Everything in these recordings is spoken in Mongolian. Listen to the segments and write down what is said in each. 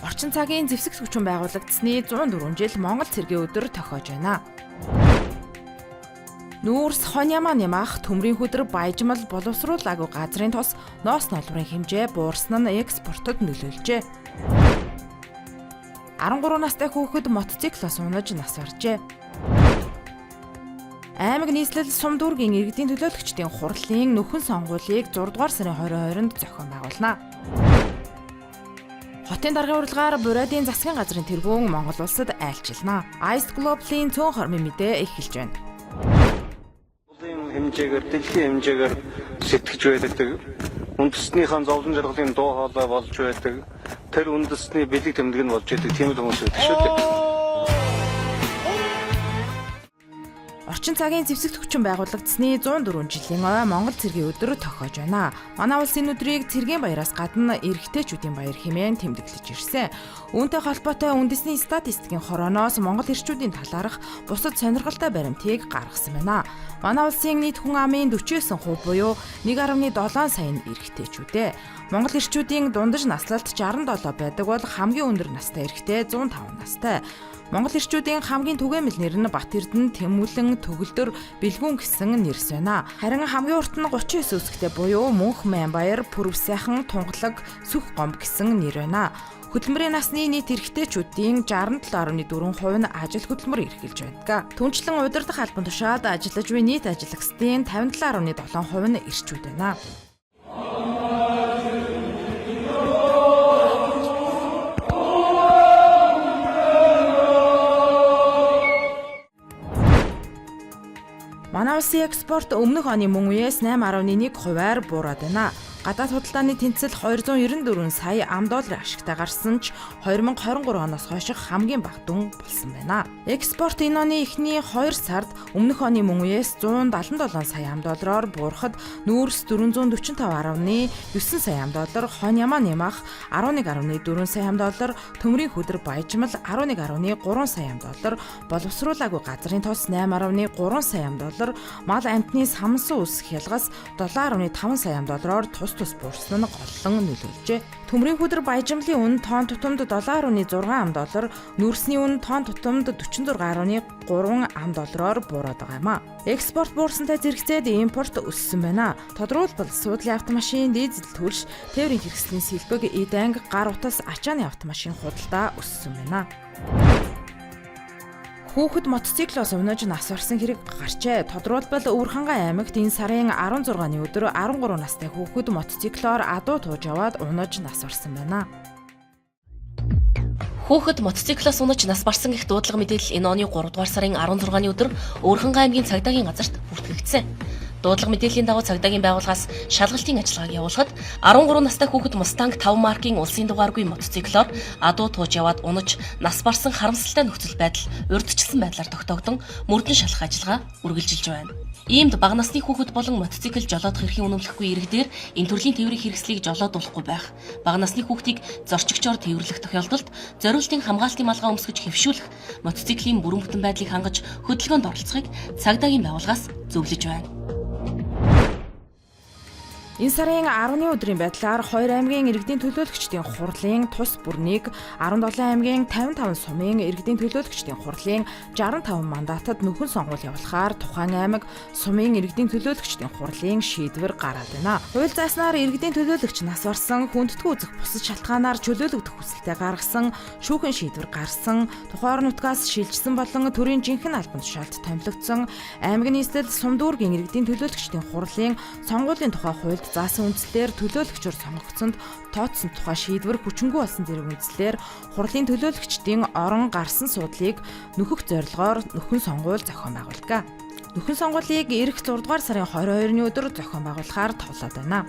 Орчин цагийн зэвсэг хүчин байгуулагдсны 104 жил Монгол цэргийн өдөр тохиож байна. Нүүрс хонь ямаа нямах төмрийн хүдэр баяжмал боловсруулаагүй газрын тус ноос нолборын хэмжээ буурсан нь экспортод нөлөөлжээ. 13 настай хүүхэд мотоциклоос унаж нас баржээ. Аймаг нийслэл сум дүүргийн иргэдийн төлөөлөгчдийн хурлын нөхөн сонгуулийг 6 дугаар сарын 22-нд зохион байгуулна. Хотын даргын урилгаар Бурайдын засгийн газрын тэргүүн Монгол улсад айлчилна. Ice Global-ийн цөөн хормын мэдээ эхэлж байна. Улсын хэмжээгээр, дэлхийн хэмжээгээр сэтгэж байдаг. Үндэснийхэн зовлон жаргалын дуу хоолой болж байдаг. Тэр үндэсний бэлэг тэмдэг нь болж байдаг. Тийм л хүмүүс байдаг шүү дээ. Орчин цагийн зэвсэгт хүчин байгуулагдсны 104 жилийн ой Монгол цэргийн өдөр тохиож байна. Манай улс энэ өдрийг цэргийн баяраас гадна эрэгтэйчүүдийн баяр хэмээн тэмдэглэж ирсэн. Үүнтэй холбоотой үндэсний статистикийн хорооноос Монгол эрчүүдийн талаарх бусад сонирхолтой баримтыг гаргасан байна. Манай улсын нийт хүн амын 49% буюу 1.7 сая нь эрэгтэйчүүдээ. Монгол эрчүүдийн дундаж наслалт 67 байдаг бол хамгийн өндөр настай эрэгтэй 105 настай. Монгол эрчүүдийн хамгийн түгээмэл нэр нь Бат Эрдэнэ, Тэмүүлэн, Төгөлдөр, Бэлгүүн гэсэн нэрс байна. Харин хамгийн урт нь 39 үсгтэй буюу Мөнх Мянбаяр, Пүрв сайхан, Тунгалаг, Сүх гомб гэсэн нэр байна. Хөдөлмөрийн насны нийт эрэгтэйчүүдийн 67.4% нь ажил хөдөлмөр эрхэлж байдаг. Түнчлэн удирдах албан тушаалд ажиллаж буй нийт ажиллагчдын 57.7% нь эрчүүд байна. Манай улсын экспорт өмнөх оны мөн үеэс 8.1 хувиар буураад байна. Гадаад худалдааны тэнцэл 294 сая ам долларын ашигтай гарсан ч 2023 оноос хойших хамгийн бага дүн болсон байна. Экспорт энэ оны эхний 2 сард өмнөх оны мөн үеэс 177 сая ам доллараар буурахад нүүрс 445.9 сая ам доллар, хонь ямаа нямах 11.4 сая ам доллар, төмрийн хүдэр баяжмал 11.3 сая ам доллар, боловсруулаагүй газрын тос 8.3 сая ам доллар, мал амьтны самсан ус хялгас 7.5 сая ам доллараар тус тус буурсан нь голлон нөлөөлжээ. Төмрийн хүдэр баяжмлын үн тоон тутамд 7.6 ам доллар, нүүрсний үн тоон тутамд 46.3 ам доллараар буураад байгаа юм а. Экспорт буурсантай зэрэгцээд импорт өссөн байна. Тодорхойлбол суудлын автомашин, дизель түлш, тээврийн хэрэгслийн сэлбэг, эд анги, гар утас, ачааны автомашин худалдаа өссөн байна. Хүүхэд мотоциклоос унаж нас барсан хэрэг гарчээ. Тодруулбал Өвөрхангай аймагт энэ сарын 16-ны өдөр 13 настай хүүхэд мотоциклоор адуу тууж яваад унаж нас барсан байна. Хүүхэд мотоциклоос унаж нас барсан гэх дуудлага мэдээлэл энэ оны 3 дугаар сарын 16-ны өдөр Өвөрхангай аймгийн цагдаагийн газарт бүртгэгдсэн. Дуудлага мэдээллийн дагуу цагдаагийн байгууллагаас шалгалтын ажиллагааг явуулахад 13 настай хүүхэд Mustang 5 маркийн улсын дугааргүй мотоциклоор адуу тууж яваад унаж нас барсан харамсалтай нөхцөл байдал урьдчилсан байдлаар тогтоогдсон мөрдөн шалах ажиллагаа үргэлжилж байна. Иймд бага насны хүүхэд болон мотоцикл жолоодох эрхийн үнэмлэхгүй иргэдээр энэ төрлийн тээврийн хэрэгслийг жолоодуулахгүй байх, бага насны хүүхдийг зорчигчоор тээвэрлэх тохиолдолд зориултын хамгаалтын малгай өмсгөж хэвшүүлэх, мотоциклийн бүрэн бүтэн байдлыг хангаж хөдөлгөөнд оролцохыг цагдаагийн байгууллагаас зөвлөж байна. Энэ сарын 10-ны өдрийн байдлаар 2 аймгийн иргэдийн төлөөлөгчдийн хурлын тус бүрнийг 17 аймгийн 55 сумын иргэдийн төлөөлөгчдийн хурлын 65 мандатад нөхөн сонгуул явуулахаар тухайн аймаг сумын иргэдийн төлөөлөгчдийн хурлын шийдвэр гараад байна. Хууль зааснаар иргэдийн төлөөлөгч нас барсан, хүндэтгэн үзэх бусад шалтгаанаар чөлөөлөгдөх хүсэлтэд гаргасан, шүүхэн шийдвэр гарсан, тухайн орон нутгаас шилжсэн болон төрийн жинхэнэ албан тушаалд томилогдсон аймаг нийслэл сум дүүргийн иргэдийн төлөөлөгчдийн хурлын сонгуулийн тухай хуульд заасан үндслээр төлөөлөгчөөр сонгогдсонд тооцсон тухай шийдвэр хүчингүй болсон зэрэг үндслээр хурлын төлөөлөгчдийн орон гарсан суудлыг нөхөх зорилгоор нөхөн сонгуул зохион байгуулдаг. Нөхөн сонгуулийг ирэх 6 дугаар сарын 22-ны өдөр зохион байгуулахаар товлоод байна.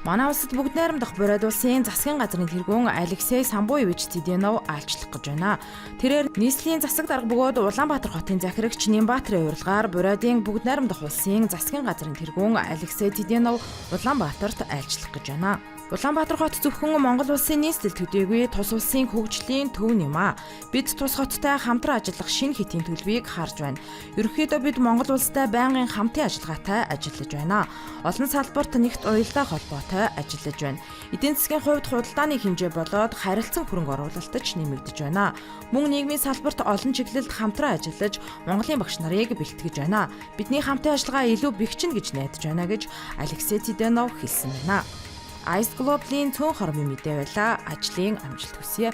Манай улсад бүгд найрамдах Бурайд улсын засгийн газрын тэргүүн Алексей Самбуевич Циденов айлчлах гэж байна. Тэрээр нийслэлийн засаг дарга бөгөөд Улаанбаатар хотын захирагч Нямбатрын урилгаар Бурайдын бүгд найрамдах улсын засгийн газрын тэргүүн Алексей Циденов Улаанбаатарт айлчлах гэж байна. Улаанбаатар хот зөвхөн Монгол улсын нийслэл төдийгүй тус улсын хөгжлийн төв юм а. Бид тус хоттой хамтран ажиллах шинэ хэтийн төлөвийг харж байна. Ерөнхийдөө бид Монгол улстай байнгын хамтын ажиллагаатай ажиллаж байна. Олон салбарт нэгт уялдаа холбоотой ажиллаж байна. Эдийн засгийн хувьд худалдааны хэмжээ болоод харилцан хөрөнгө оруулалт ч нэмэгдэж байна. Мөн нийгмийн салбарт олон чиглэлд хамтран ажиллаж Монголын багш нарыг бэлтгэж байна. Бидний хамтын ажиллагаа илүү бэхжинэ гэж найдаж байна гэж Алексей Цыденов хэлсэн байна. Ice Global-ийн цөөн хормын мэдээ байлаа. Ажлын амжилт хүсье.